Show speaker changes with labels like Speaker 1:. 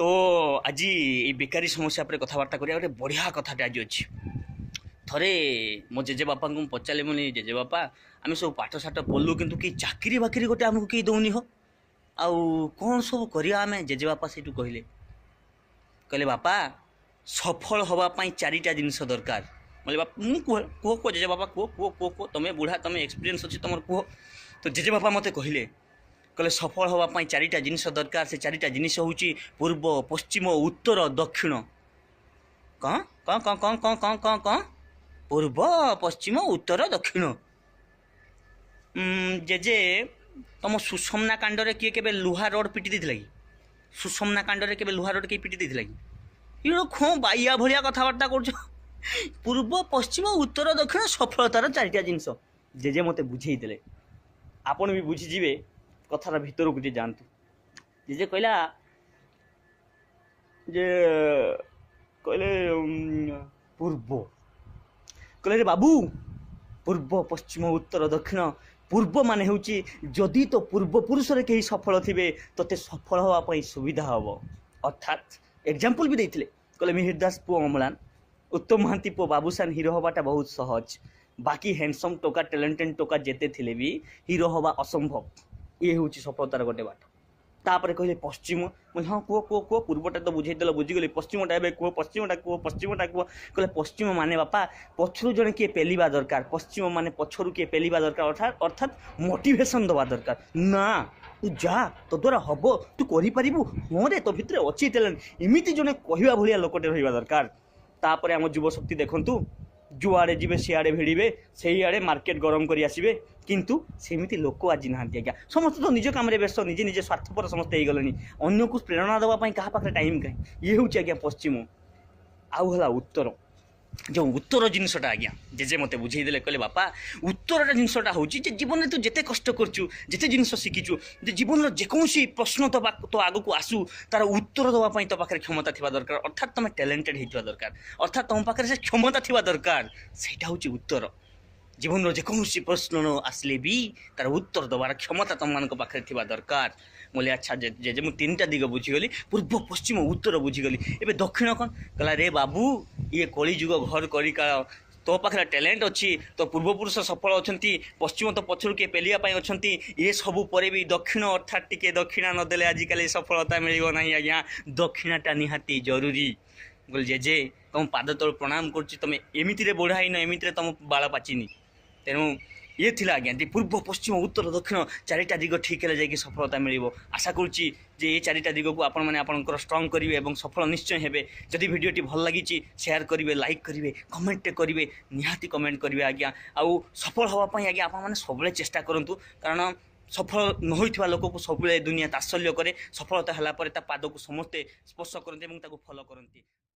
Speaker 1: ତ ଆଜି ଏଇ ବେକାରୀ ସମସ୍ୟା ଉପରେ କଥାବାର୍ତ୍ତା କରିବା। ଗୋଟେ ବଢ଼ିଆ କଥାଟେ ଆଜି ଅଛି। ଥରେ ମୋ ଜେଜେବାପାଙ୍କୁ ମୁଁ ପଚାରିଲି, ମୁଁ ଜେଜେବାପା, ଆମେ ସବୁ ପାଠ ସାଠ ପଢ଼ିଲୁ, କିନ୍ତୁ କେହି ଚାକିରି ବାକିରି ଗୋଟେ ଆମକୁ କେହି ଦେଉନି ହୋ, ଆଉ କ'ଣ ସବୁ କରିବା ଆମେ? ଜେଜେବାପା ସେଇଠୁ କହିଲେ, କହିଲେ ବାପା, ସଫଳ ହେବା ପାଇଁ ଚାରିଟା ଜିନିଷ ଦରକାର। ବୋଲେ ବାପା, ମୁଁ କୁହ କୁହ କୁହ ଜେଜେବାପା, କୁହ କୁହ କୁହ କୁହ, ତୁମେ ବୁଢ଼ା, ତୁମେ ଏକ୍ସପିରିଏନ୍ସ ଅଛି ତୁମର, କୁହ। ତ ଜେଜେବାପା ମୋତେ କହିଲେ, କହିଲେ ସଫଳ ହେବା ପାଇଁ ଚାରିଟା ଜିନିଷ ଦରକାର। ସେ ଚାରିଟା ଜିନିଷ ହେଉଛି ପୂର୍ବ, ପଶ୍ଚିମ, ଉତ୍ତର, ଦକ୍ଷିଣ। କ'ଣ କ'ଣ କ'ଣ କ'ଣ କ'ଣ କ'ଣ କ'ଣ କ'ଣ? ପୂର୍ବ, ପଶ୍ଚିମ, ଉତ୍ତର, ଦକ୍ଷିଣ? ଜେଜେ, ତୁମ ସୁଷମନା କାଣ୍ଡରେ କିଏ କେବେ ଲୁହା ରୋଡ଼ ପିଟି ଦେଇଥିଲା କି? ସୁଷମନା କାଣ୍ଡରେ କେବେ ଲୁହା ରୋଡ଼ କେହି ପିଟି ଦେଇଥିଲା କି? ଇଏ ଖୋ ବାଇଆ ଭଳିଆ କଥାବାର୍ତ୍ତା କରୁଛ। ପୂର୍ବ, ପଶ୍ଚିମ, ଉତ୍ତର, ଦକ୍ଷିଣ ସଫଳତାର ଚାରିଟା ଜିନିଷ। ଜେଜେ ମୋତେ ବୁଝେଇ ଦେଲେ, ଆପଣ ବି ବୁଝିଯିବେ। କଥାର ଭିତରକୁ ଟିକେ ଯାଆନ୍ତୁ। ଜେଜେ କହିଲା ଯେ, କହିଲେ ପୂର୍ବ, କହିଲେ ରେ ବାବୁ, ପୂର୍ବ, ପଶ୍ଚିମ, ଉତ୍ତର, ଦକ୍ଷିଣ। ପୂର୍ବ ମାନେ ହେଉଛି ଯଦି ତୋ ପୂର୍ବପୁରୁଷରେ କେହି ସଫଳ ଥିବେ, ତୋତେ ସଫଳ ହେବା ପାଇଁ ସୁବିଧା ହେବ। ଅର୍ଥାତ୍ ଏକ୍ଜାମ୍ପଲ୍ ବି ଦେଇଥିଲେ, କହିଲେ ମିହିର ଦାସ ପୁଅ ଅମଳାନ, ଉତ୍ତମ ମହାନ୍ତି ପୁଅ ବାବୁସାନ ହିରୋ ହେବାଟା ବହୁତ ସହଜ। ବାକି ହ୍ୟାଣ୍ଡସମ୍ ଟୋକା, ଟ୍ୟାଲେଣ୍ଟେଡ୍ ଟୋକା ଯେତେ ଥିଲେ ବି ହିରୋ ହେବା ଅସମ୍ଭବ। ଇଏ ହେଉଛି ସଫଳତାର ଗୋଟେ ବାଟ। ତାପରେ କହିଲେ ପଶ୍ଚିମ। ମୁଁ ହଁ, କୁହ କୁହ କୁହ, ପୂର୍ବଟା ତ ବୁଝେଇଦେଲ, ବୁଝିଗଲି, ପଶ୍ଚିମଟା ଏବେ କୁହ, ପଶ୍ଚିମଟା କୁହ, ପଶ୍ଚିମଟା କୁହ। କହିଲେ ପଶ୍ଚିମ ମାନେ ବାପା, ପଛରୁ ଜଣେ କିଏ ପେଲିବା ଦରକାର। ପଶ୍ଚିମ ମାନେ ପଛରୁ କିଏ ପେଲିବା ଦରକାର, ଅର୍ଥାତ୍ ମୋଟିଭେସନ୍ ଦେବା ଦରକାର। ନା, ତୁ ଯା, ତୋ ଦ୍ୱାରା ହେବ, ତୁ କରିପାରିବୁ, ହଁ ରେ, ତୋ ଭିତରେ ଅଛି ଟ୍ୟାଲେଣ୍ଟ, ଏମିତି ଜଣେ କହିବା ଭଳିଆ ଲୋକଟେ ରହିବା ଦରକାର। ତାପରେ ଆମ ଯୁବଶକ୍ତି ଦେଖନ୍ତୁ, ଯୁଆଡ଼େ ଯିବେ ସିଆଡ଼େ ଭିଡ଼ିବେ, ସେଇଆଡ଼େ ମାର୍କେଟ ଗରମ କରି ଆସିବେ। କିନ୍ତୁ ସେମିତି ଲୋକ ଆଜି ନାହାନ୍ତି ଆଜ୍ଞା। ସମସ୍ତେ ତ ନିଜ କାମରେ ବ୍ୟସ୍ତ, ନିଜେ ନିଜେ ସ୍ୱାର୍ଥପର ସମସ୍ତେ ହେଇଗଲେଣି। ଅନ୍ୟକୁ ପ୍ରେରଣା ଦେବା ପାଇଁ କାହା ପାଖରେ ଟାଇମ୍ କାହିଁ? ଇଏ ହେଉଛି ଆଜ୍ଞା ପଶ୍ଚିମ। ଆଉ ହେଲା ଉତ୍ତର। ଯେଉଁ ଉତ୍ତର ଜିନିଷଟା ଆଜ୍ଞା ଜେଜେ ମୋତେ ବୁଝେଇଦେଲେ, କହିଲେ ବାପା, ଉତ୍ତରଟା ଜିନିଷଟା ହେଉଛି ଯେ ଜୀବନରେ ତୁ ଯେତେ କଷ୍ଟ କରୁଛୁ, ଯେତେ ଜିନିଷ ଶିଖିଛୁ, ଯେ ଜୀବନର ଯେକୌଣସି ପ୍ରଶ୍ନ ତୋ ଆଗକୁ ଆସୁ, ତାର ଉତ୍ତର ଦେବା ପାଇଁ ତୋ ପାଖରେ କ୍ଷମତା ଥିବା ଦରକାର। ଅର୍ଥାତ୍ ତୁମେ ଟ୍ୟାଲେଣ୍ଟେଡ଼ ହେଇଥିବା ଦରକାର, ଅର୍ଥାତ୍ ତୁମ ପାଖରେ ସେ କ୍ଷମତା ଥିବା ଦରକାର। ସେଇଟା ହେଉଛି ଉତ୍ତର। ଜୀବନର ଯେକୌଣସି ପ୍ରଶ୍ନ ଆସିଲେ ବି ତାର ଉତ୍ତର ଦେବାର କ୍ଷମତା ତୁମମାନଙ୍କ ପାଖରେ ଥିବା ଦରକାର। ମୁଁ ଆଚ୍ଛା ଜେଜେ, ମୁଁ ତିନିଟା ଦିଗ ବୁଝିଗଲି, ପୂର୍ବ, ପଶ୍ଚିମ, ଉତ୍ତର ବୁଝିଗଲି, ଏବେ ଦକ୍ଷିଣ କ'ଣ? କହିଲା ରେ ବାବୁ, ଇଏ କଳିଯୁଗ ଘର କରିକାଳ। ତୋ ପାଖରେ ଟ୍ୟାଲେଣ୍ଟ ଅଛି, ତୋ ପୂର୍ବପୁରୁଷ ସଫଳ ଅଛନ୍ତି, ପଶ୍ଚିମ ତ ପଛରୁ କିଏ ପେଲିବା ପାଇଁ ଅଛନ୍ତି, ଏସବୁ ପରେ ବି ଦକ୍ଷିଣ, ଅର୍ଥାତ୍ ଟିକେ ଦକ୍ଷିଣା ନଦେଲେ ଆଜିକାଲି ସଫଳତା ମିଳିବ ନାହିଁ ଆଜ୍ଞା। ଦକ୍ଷିଣାଟା ନିହାତି ଜରୁରୀ। କହିଲି ଜେଜେ, ତୁମ ପାଦ ତଳୁ ପ୍ରଣାମ କରୁଛି, ତୁମେ ଏମିତିରେ ବୁଢ଼ା ହେଇନ, ଏମିତିରେ ତୁମ ବାଳ ପାଚିନି। ତେଣୁ ଇଏ ଥିଲା ଆଜ୍ଞା ଯେ ପୂର୍ବ, ପଶ୍ଚିମ, ଉତ୍ତର, ଦକ୍ଷିଣ ଚାରିଟା ଦିଗ ଠିକ୍ ହେଲେ ଯାଇକି ସଫଳତା ମିଳିବ। ଆଶା କରୁଛି ଯେ ଏ ଚାରିଟା ଦିଗକୁ ଆପଣମାନେ ଆପଣଙ୍କର ଷ୍ଟ୍ରଙ୍ଗ କରିବେ ଏବଂ ସଫଳ ନିଶ୍ଚୟ ହେବେ। ଯଦି ଭିଡ଼ିଓଟି ଭଲ ଲାଗିଛି, ସେୟାର କରିବେ, ଲାଇକ୍ କରିବେ, କମେଣ୍ଟଟେ କରିବେ, ନିହାତି କମେଣ୍ଟ କରିବେ ଆଜ୍ଞା। ଆଉ ସଫଳ ହେବା ପାଇଁ ଆଜ୍ଞା ଆପଣମାନେ ସବୁବେଳେ ଚେଷ୍ଟା କରନ୍ତୁ, କାରଣ ସଫଳ ନ ହୋଇଥିବା ଲୋକକୁ ସବୁବେଳେ ଦୁନିଆ ତାତ୍ସଲ୍ୟ କରେ। ସଫଳତା ହେଲା ପରେ ତା ପାଦକୁ ସମସ୍ତେ ସ୍ପର୍ଶ କରନ୍ତି ଏବଂ ତାକୁ ଫଲୋ କରନ୍ତି।